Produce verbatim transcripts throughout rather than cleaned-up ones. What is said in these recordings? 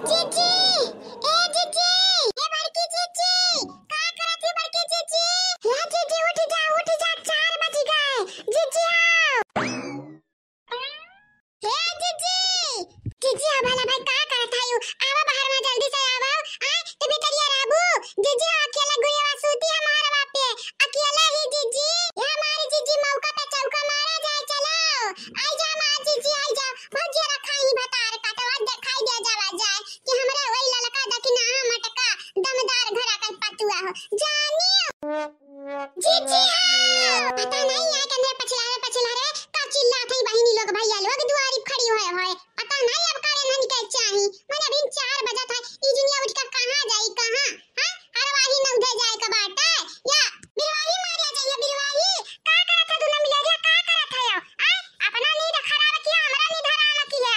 जीजी, ए जीजी, ए बड़की जीजी, का करत है बड़की जीजी? ए जीजी, उठ जा, उठ जा, चार बज गए। जीजी, आओ। ए जीजी, जीजी, आओ भला भाई, का करत है यू? आवा बाहर में, जल्दी से आवा। आय, तू भीतरिया रहबू। जीजी, आओ, अकेला गुड़िया सूती है मोहरवा पे, अकेला ही जीजी। ए हमारी जीजी, मौका पे चौका मारा जाए, चलो। आई जा हमार जीजी, आई जा। भौजी रखा ही भतार काटवा, देखाई दे जावा जाए कि हमरे वही ललका दखिना मटका दमदार घरा का पतुआ हो। जानियो। जीजी हो। पता नहीं है कि हमरे पछिला रे, पछिला रे, का चिल्लात है बहिनी लोग, भैया लोग दुआरी खड़ी होए होए। पता नहीं अब काले नन के चाही। मने अभी चार बजत है, ई जुनिया उठ के कहाँ जाई, कहाँ? हाँ? हरवाही नौधे जाए का बाटे? या बिरवाही मारिया जाइए, बिरवाही। का करत है दुनो मिलरिया, का करत है? आ? अपना नींद खराब किया, हमरा नींद हराम किया।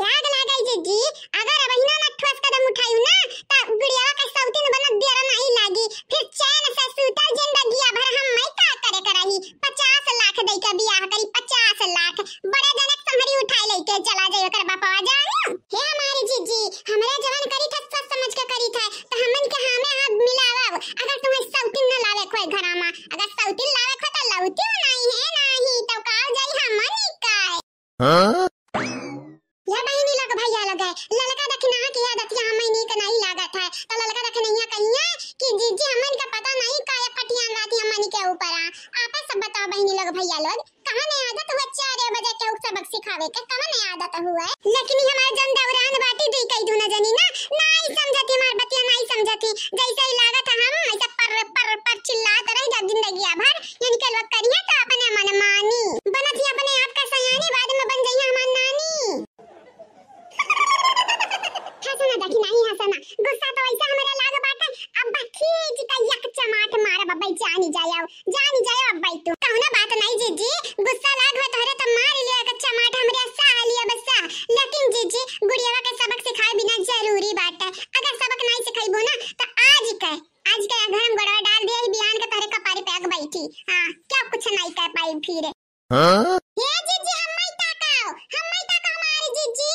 आग लागल जीजी, अगर अबहिना ना ठोस कदम उठायू ना, त गुड़ियावा के सौतीन बनत देर नहीं लागी। फिर चैन से सूतल जिंदगिया भर हम मैं का करे के रही? पचास लाख दे के बियाह करी, पचास लाख। बड़े जनक संहरी उठाए लेके चला जाए ओकर बापवा जान। हे हमारी जीजी, हमरा जवन करी था सोच समझ के करी था, त हमन के हामे हाथ मिलावब। अगर तुम्हें सौतीन न लावे कोई घरा मा, अगर सौतीन लावे को त लौती नहीं है, नहीं तो काल जाई हमन का। हाँ? या बहिनी लोग, भैया लोग, ललका दखिना के आदतिया हमनी के नहीं लागत है, तो ललका दखिनैया कहिया कि जीजी हमन के पता नहीं का एक कटियान राती हमनी के ऊपर आ। आपे सब बताओ बहिनी लोग, भैया लोग, कवन आदत हुआ चार बजे के सबक सिखावे के, कवन आदत हुआ? लेकिन ई हमार जन दौरान बाटी दुई कई दूना जनी ना, नाई समझती हमार बतिया, नाई समझती। जैसे ही लागत है हम ऐसे पर पर पर चिल्लात रही जा जिंदगिया भर, इनके लोग करिए तो अपने मन मानी। बनत ही अपने आप का सयानी, बाद में बन जाइए हमार नानी। हंसना देखी नहीं हंसना, गुस्सा तो ऐसा हमारा लाग बाटे, अब खींच के एक चमाट मारब, अब्बे जानी जाओ, जानी जाओ अब्बे तू। कौनो बात नहीं जीजी, गुस्सा लाग हो तोहरे तो मार लिया एक चमाट हमरे, सह लिया बस सह। लेकिन जीजी, गुड़ियावा के सबक सिखाए बिना जरूरी बाटे, अगर सबक नहीं सिखाइबो ना तो आज के आज के घर हम गोड़वा डाल दिए, बिहान के तोहरे कपारी पे आग बैठी। हाँ, क्या कुछ नहीं कर पाई फिर। हाँ? हे जीजी, हम मई ताकाओ, हम मई ताकाओ हमारी जीजी।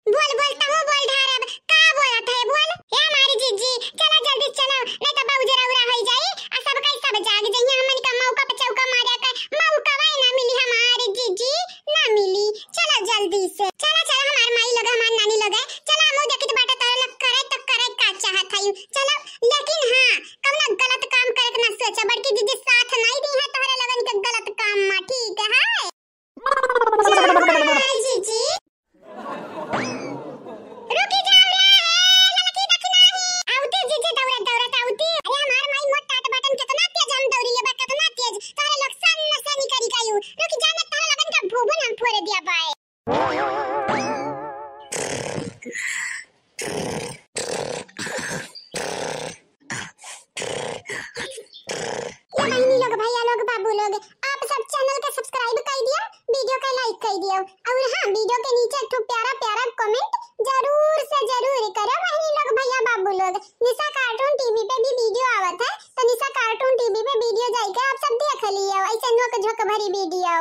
बोल, बोल, तहू बोल ढारब, का बोलत है, बोल। हे हमारी जीजी, चला जल्दी चला, नहीं तो बाबूजी रउरा होई जाई, आ सब कई सब जाग जइहे, हमन का मौका पे चौका मारे के मौका वाई ना मिली हमारी जीजी, ना मिली। चला जल्दी से, चला, चला हमार माई लोग, हमार नानी लोग है, चला हमहू देखित बाटे तोहरे लोग करे तो करे का चाहत है, चला। लेकिन हाँ, कौनो गलत काम करे के ना सोचा, बड़की जीजी साथ नहीं दी है तोहरे लोगन के गलत काम में, ठीक है? जय माँ जीजी। रुकी जाओ रे, ललकी दखिनाही। आउती जीजी दौड़त दौड़त आउती। अरे हमार माई मोट टाट बटन कितना तेज हम दौड़ी लेबा, कितना तेज। तोहरे लोग सन से निकरी गयू। रुकी जा ना, तोहरे लोगन का भूभुन हम फोड़ दिया बाए। ये बहिनी लोग, भैया लोग, बाबू लोग, आप सब channel के subscribe कर दियो, video के like कर दियो, और हाँ, video के नीचे एक ठो प्यारा प्यारा comment जरूर से जरूर करो बहिनी लोग, भैया बाबू लोग। निशा cartoon TV पे भी video आवत है, तो निशा cartoon TV पे video जाइके आप सब देख लियो, ऐसे नोक झोंक भरी video।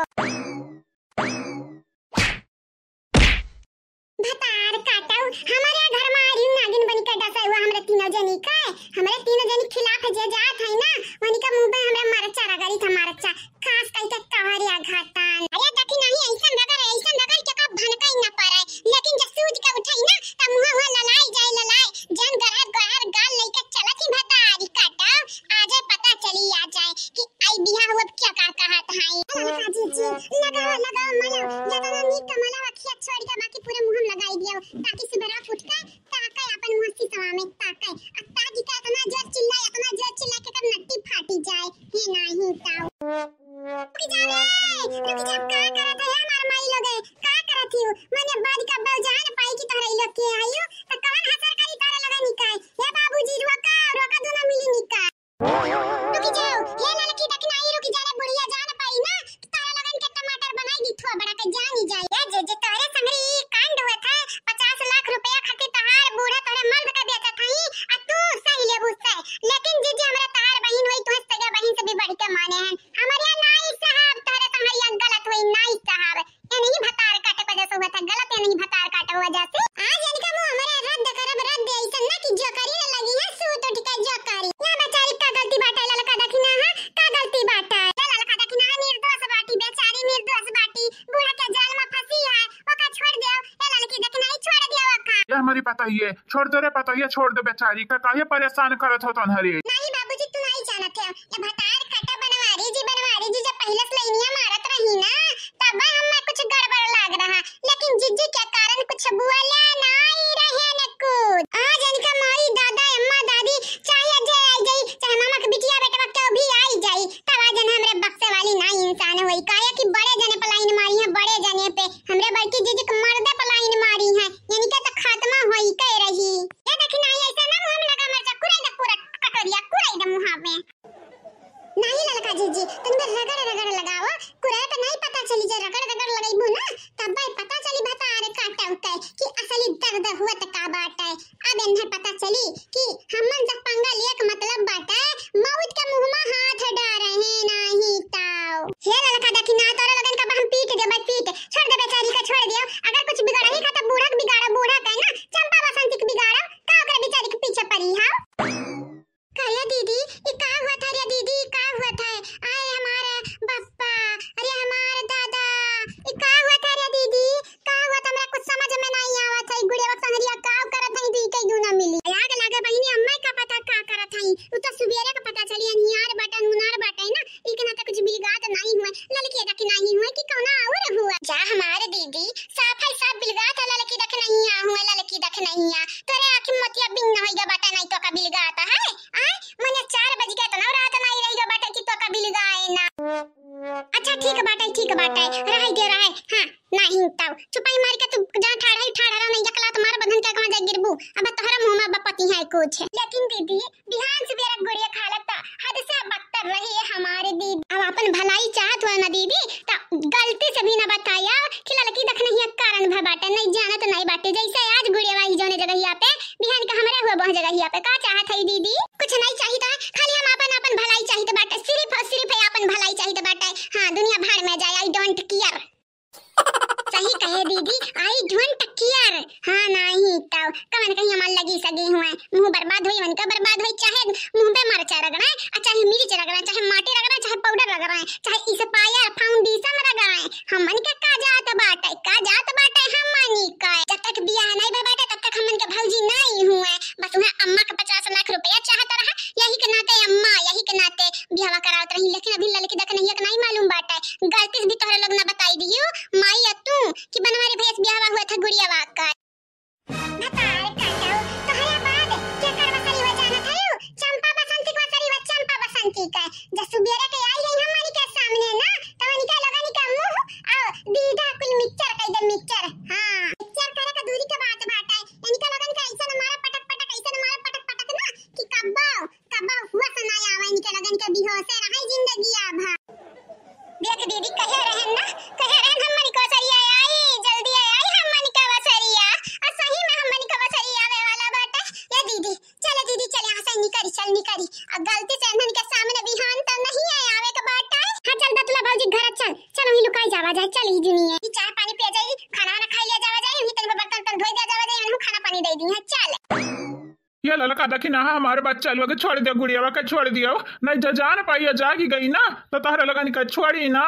भतार काटऊ, हमारे घर में आ रही नागिन बनी के डसा हुआ, हमरे तीनों जनी का, हमरे तीनों जनी खिलाफ जे जात है ना, वनी का मुंह में हमरे मरचा रगड़ी था, मरचा, खास कई के कहरिया घाटान। अरे देखी नहीं, ऐसन रगड़, ऐसन रगड़ के का भनका ही ना पारे, लेकिन जब सूझ के उठाई ना, तब मुंह हुआ ललाई जाए, ललाई, जन गरहर गरहर गाल लेके चलत ही भतारी काटऊ, आजे पता चली आ जाए कि आई बिहा हुआ क्या का कहत है। ललका जीजी, लगाओ, लगाओ, मलाओ, जतना नीक का मलाओ, अखिया छोड़ के बाकी पूरे मुंह में लगाई दियो, ताकि सुबह उठ के ताके अपन मुंह शीशवा में ताके। आ ताकि का इतना जोर चिल्लाए, इतना जोर चिल्लाए कि कब नट्टी फाटी जाए। हे नाही ताऊ। रुक जा रे, रुक जा, का करत है हमार माई लोगे? का करत हियो? मने बाद का बजान पाई कि तोहरा ई लोग के आयो, त कवन हसर करी तोहरा लोगन निकाय? हे बाबूजी, रोका, रोका, दोनों मिली निकाय। रुकी जाओ, हे ललकी दखिनाई, रुकी जा रे बुढ़िया, जान पाई ना, तारा लोगन के टमाटर बनाई दी थोआ बड़ा के जानी जाए। ए जे, जे तोहरे संगरी ई कांड हुआ था, पचास लाख रुपया खातिर तहार बूढ़ा तोहरे मर्द के बेचत हई, आ तू सही लेबू सह। लेकिन जीजी हमरा तहार बहिन होई, तुहे सगा बहिन से भी बढ़ के माने हैं। हमरे यहाँ नाई साहब, तोहरे संगरिया गलत होई, नाई साहब। ये नहीं भतार काटे वजह से हुआ था, गलत ये नहीं भतार काटे वजह से। आज हमरी पतोहिए, छोड़ दे रे पतोहिए, छोड़ दे बेचारी का, काहे परेशान करत हो तोन्हरे? नाही बाबूजी, तू नाही जानत है, ये भतार काटा बनवारी जी, बनवारी जी जब पहिले से लइनिया मारत रही ना, तब हमें कुछ गड़बड़ लाग रहा, लेकिन जीजी के कारण कुछ बोला नाही रहे न कुछ। आज इनका माई, दादा, अम्मा, दादी, चाहे जे आई जाई, चाहे मामा के बिटिया बेटवा केहू भी आई जाई, तब आज हमरे बक्से वाली नाही इंसान होई, काहे कि बड़े जने पलाइन मारी है, बड़े जने पे हमरे बड़की जीजी के मर्दे पलाइन मारी है, इनके तो खात्मा होई के रही। ये देखी नाही, ऐसे ना मुँह में लगा मरचा, कुराई दे पूरा कटोरिया, कुराई दे मुँह में। नाही ललका जीजी, तुम तो रगड़ रगड़ लगाओ, कुराई पे नाही पता चली, जे रगड़ रगड़ लगइबू ना, तब पता चली भतार काटा उठे कि असली दर्द हुआ त का बाटे। अब इन्हें पता चली कि हमन जब पंगा लिए के मतलब बाटे मौत के मुँह में हाथ डारे हैं, नाही ताऊ। हे ललका देखी ना, तोरे लोगन का हम पीट देबै, पीट। छोड़ दे बेचारी का, छोड़ दियो। अगर कुछ बिगड़ही का तो बूढ़ा के बिगाड़ो, बूढ़ा का ना, चंपा बसंती के बिगाड़ो, का ओकरे बेचारी के पीछे पड़ी हाव? का रे दीदी, ई का हुआ था रे दीदी, ई का हुआ था? आए हमारे बप्पा, अरे हमारे दादा, ई का हुआ था रे दीदी? का हुआ त हमरा कुछ समझ में नाही आवत है, गुड़िया संगरिया का करत है, दुई के दूना मिली। लाग लागे बहिनी, अम्मा का पता का करत है, उ तो सुबेरे का पता चली, अनियार बाटे, मुनार बाटे ना, इतना तक कुछ बिलगात नाही हुए, ललकी दखनहिया हुए कि कौना और हुआ। जा हमारे दीदी, साफ है साफ बिलगात है, ललकी दखनहिया हुए, ललकी दखनहिया, तोरे आँखी में मोतिया बिन न होइगा बाटे, नाही तो का बिलगात है, आय, मने चार बज के इतना रात नाही रहिगा बाटे कि तो का बिलगाए ना। अच्छा ठीक बाटे, ठीक बाटे, रहे दे रहे। हाँ, नाही तब चुपाई मार के तू जा ठाढ़ा ही ठाढ़ा रह, नहीं जकला तुम्हारा बंधन के कहाँ जाए गिरबू। अब तोहरा मुँह में बपती है कुछ। लेकिन दीदी, बिहान सुबेरे गुड़िया खा लेता, हद से बदतर रही है हमारे दीदी। अब अपन भलाई चाहत हुआ ना दीदी, त गलती से भी ना बताया कि ललकी दखनहिया कारण भर बाटे, नहीं जानत नहीं बाटे। जैसे आज गुड़िया वाही जोने जगहिया पे, बिहान का हमरे हुआ वह जगहिया पे। का चाहत है दीदी? कुछ नहीं चाहित है, खाली हम आपन, आपन भलाई चाहित बाटे, सिर्फ और सिर्फ है आपन भलाई चाहित बाटे। हाँ, दुनिया भाड़ में जाए, I don't care। सही कहे दीदी, I don't care। हाँ, नाही तो कवन कहीं हमार लगी सगी हुए, मुँह बर्बाद होई, उनका बर्बाद होई, चाहे मुँह पे मरचा रगड़ाए, आ चाहे मिर्च रगड़ाए, चाहे माटी रगड़ाए, चाहे पाउडर रगड़ाए, चाहे expire foundation रगड़ाए, हमन के का जात बाटे, का जात बाटे हमन के। जब तक बियाह नहीं भा बाटे, तब तक हमन के भौजी नहीं हुए। बस उहे अम्मा के पचास लाख रुपया चाहत रहा, यही के नाते अम्मा, यही के नाते बियाह करावत रही, लेकिन अभी ललकी दखनहिया के नहीं मालूम बाटे। गलती से भी तोहरे लोग ना बताई दियो, माई या तू, कि बनवारी भैया से बियाह हुआ था गुड़िया का। भतार काटो, तोहरे बाद केकर वसरी हुआ जानत हयू? चंपा बसंती के वसरी हुआ, चंपा बसंती के। जब सुबेरे के आई रही हमनी के सामने ना, तो उनके लोगन के मुँह और दीदा कुल मिक्सचर कह दे, मिक्सचर। हाँ, मिक्सचर करे के दूरी के बात बाटे। इनके लोगन के ऐसे न मारा पटक पटक, ऐसे न मारा पटक पटक ना कि कब्बो, कब्बो हुआ से ना आवे इनके लोगन के, बेहोशे रहे जिंदगी आभा। देख दीदी, कहे रहन ना, कहे रहन हमनी के वसरिया आई, जल्दी आई हमनी के वसरिया। आ सही में हमनी के वसरिया आवे वाला बाटे। ये दीदी, चले दीदी, चले, यहाँ से निकरी, चल निकरी। आ गलती से इन्हन के सामने बिहान तो नहीं है आवे के बाटे। हाँ, चल दतुला भौजी घर चल, चल वहीं लुकाई जावा जाए, चल ही दुनिया। ई चाय पानी पिया जाए, खाना वाना खाई लिया जावा जाए, वहीं तनी बर्तन तन धोई दिया जावा जाए, उन्हें खाना पानी दे दी है, चल। ये ललका देखी ना, हमारे बच्चा लोग छोड़ दे, गुड़ियावा के छोड़ दियो, नहीं जा जान पाइए जागी गई ना, तो तोहरे लोगन के छोड़ी ना।